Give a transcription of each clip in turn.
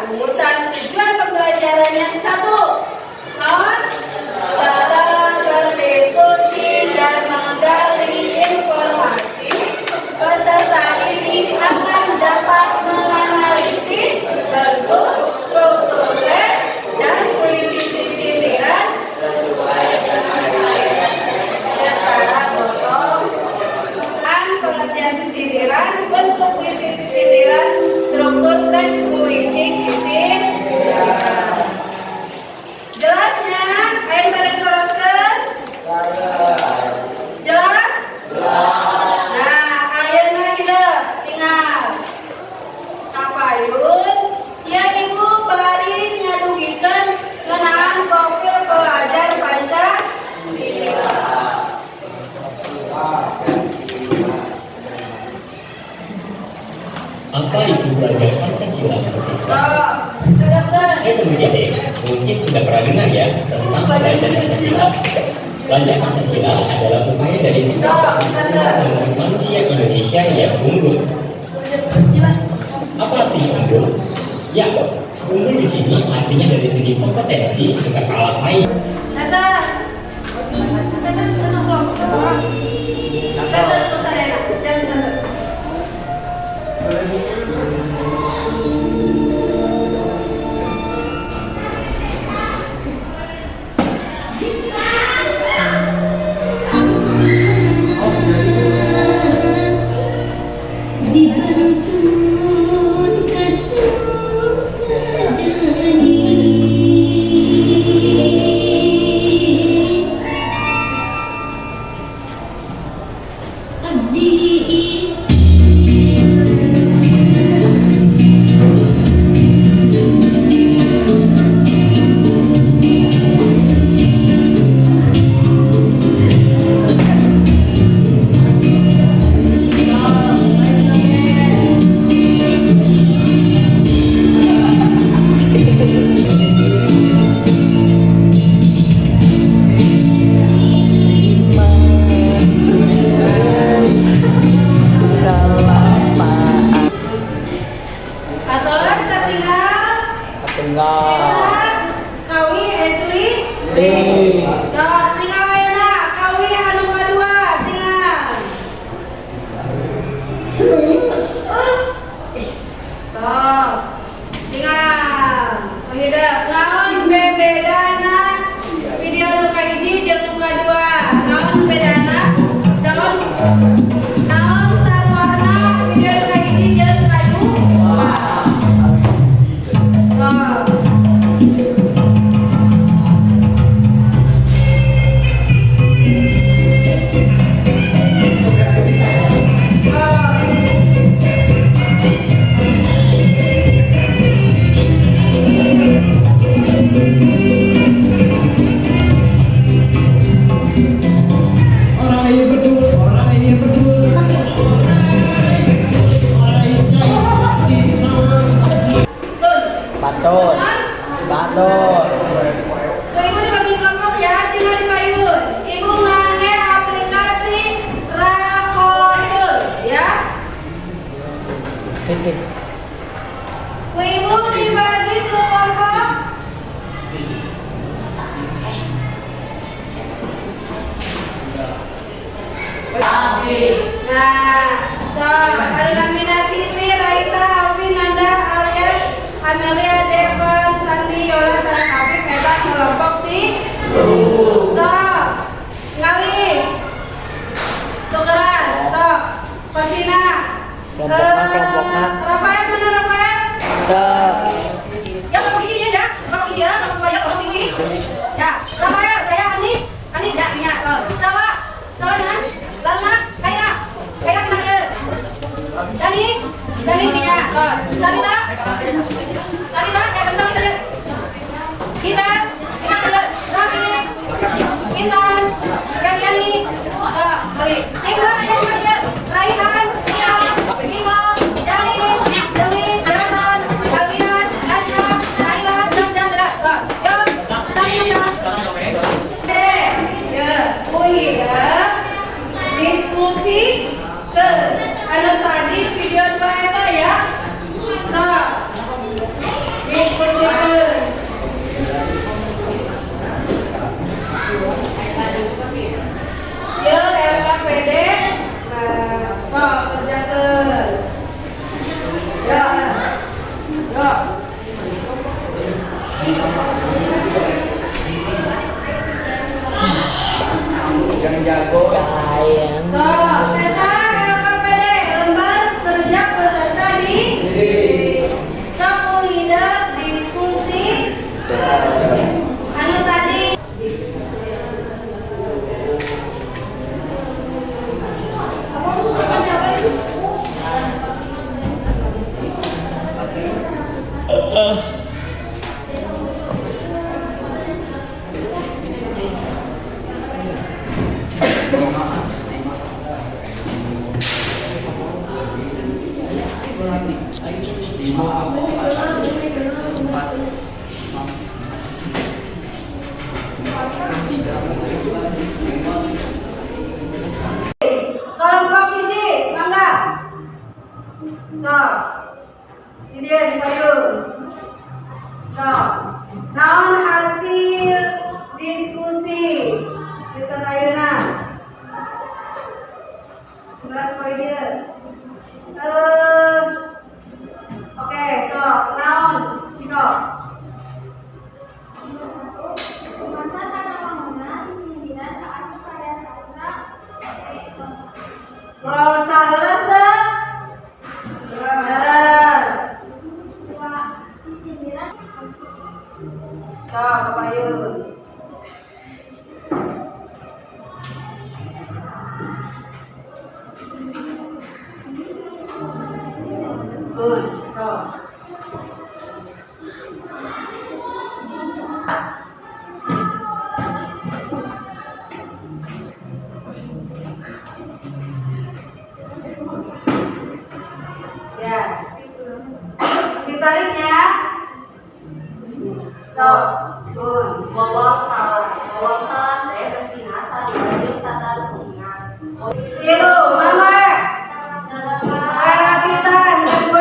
Rumusan tujuan pembelajarannya satu. Naon? Cara berdiskusi dan menggali informasi, peserta didik akan dapat menganalisis bentuk, struktur teks, dan puisi sisindiran sesuai dengan secara gotong an pengertian sisindiran, bentuk puisi sisindiran, struktur teks puisi sisindiran. Jelas nya? Ayo bareng teruskan. Jelas? Nah, ayeuna hidup tinggal. Kapayun, ya Ibu baris ngadugikeun ngeunaan profil pelajar Pancasila. Apa itu pelajar Pancasila siswa? Sok, kedapkeun. Hai teman GD, mungkin sudah pernah dengar ya tentang pelajar Pancasila. Pelajar Pancasila adalah upaya dari kita untuk membangun manusia Indonesia yang unggul. Apa artinya unggul? Ya, unggul di sini artinya dari segi kompetensi bukan kalah saing. Tata. Tata, senang kelompok. Tata, terus saya jangan santai. Dijentun ka Sukajadi. Abdi isin. Atos tinggal. Tinggal. Kawi Esli. Lin. Sok, tinggal ayeuna kawi anu kadua tinggal. Sok. Tinggal. Hidup. Naon bebedana video nu kahiji jeung nu kadua? Naon bedana? Naon naon sarwana video nu kahiji jeung kadua? Sok. Sok. Orai bedul, orai bedul, orai bedul, orai cai di sana. Tun. Patut. Patut. Ke ibu dibagi kelompok ya, tinggal di payun. Ibu ngangge aplikasi Rakontul ya. Titik. Ke ibu dibagi kelompok. Nah, so, anu namina Siti, Raisa, Alvin, Nanda, Alias, Amelia, Devan, Sandi, Yola, sareng Afif eta kelompok ti. So, ngali. Tukeran, sok. Kosina. Kelompokna, kelompokna. Rafael mana Rafael? Ke. Ya, kelompok hiji ya, kelompok hiji ya, kelompok dua ya, kelompok hiji. Ya, Rafael, saya Ani, Ani, ya, ya, Sawa, Sawa na, Laruna, Kaira, Kaira kemana ya? Dani, Dani, ya, Sabita, Sabita, eh, bentar, bentar. Kita, kita, Rafi, Intan, Febriani, kali. Tiga, tiga, tiga, Raihan, Tia, Imo, Janis, Dewi, Jonathan, Alfian, Tasya, Naila, Jam, Jam, Jam, Yo, Tania. Ya, ya, diskusi ke anu tadi video dua eta ya. So, Kelompok 1, mangga. Sok. Ini dia di payun. Sok. Naon hasil diskusi dinten ayeuna? Sebelah poin dia. Oke, sok. Naon? Ciko. Masa tanamanna sisindiran kaasup karya sastra Prosa leres teu? Leres. 2 sisindiran. Sok, ke payun. Sok. Ya. Ditariknya. Sok. Mun. Wawang salah, wawang salah teh resina sarua jeung tatarucingan. 3, nama. Rakitan 2,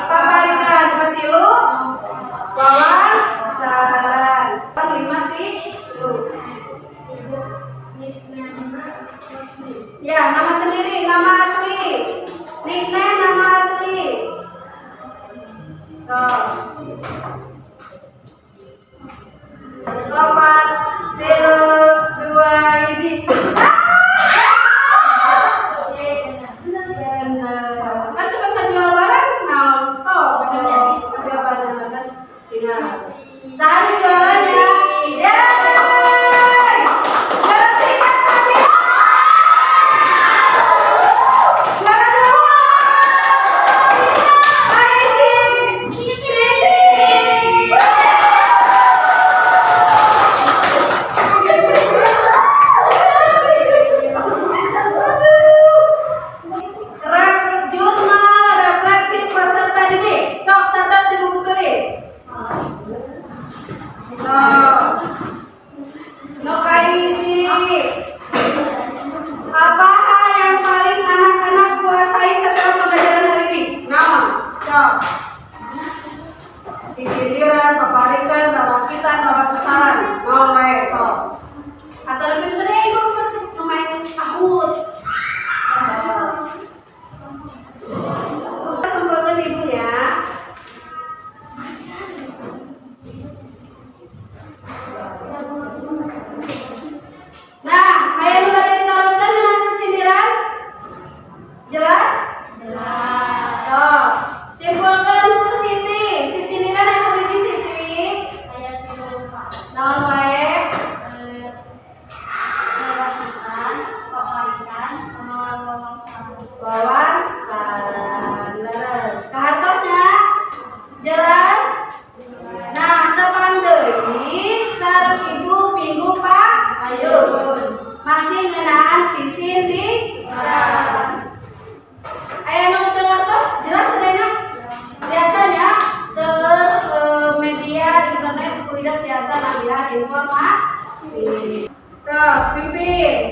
paparikan 3, wawan saran 5 3. Ya, nama sendiri, nama asli. Nickname nama asli. Sok. 4, 3, 2, 1. Kan tempat jual barang, naon? Oh, jawabannya kan tinggal. Sari juaranya. Yeay! Juara 3 Sari. Juara 2. Aini. Siti. Jurnal refleksi peserta didik. Sok catat di buku tulis. Sok. Nu kahiji. Apa hal yang paling anak-anak kuasai setelah pembelajaran hari ini? Naon? Sok. Sisindiran, paparikan, tarakitan, saran. Naon wae sok. Atau lebih tadi ibu masih main Kahoot. Semprotan ibunya. Nah, aya nu bade ditaroskeun dina sisindiran? Jelas? Jelas. Sok. Simpulkeun ku Siti. Sisindiran aya sabaraha Siti? Aya 3, Pak. Naon wae? Rakitan, paparikan, sama wawang saran. Wawan saran. Leres. Kahartosna? Jelas? Nah, tepang deui sareng ibu minggu payun. Masih ngeunaan sisindiran. Aya nu teu ngartos? Jelas sadayana? Biasanya seueur media internet kuliah biasa nambihan informasi. Sok, pimpin.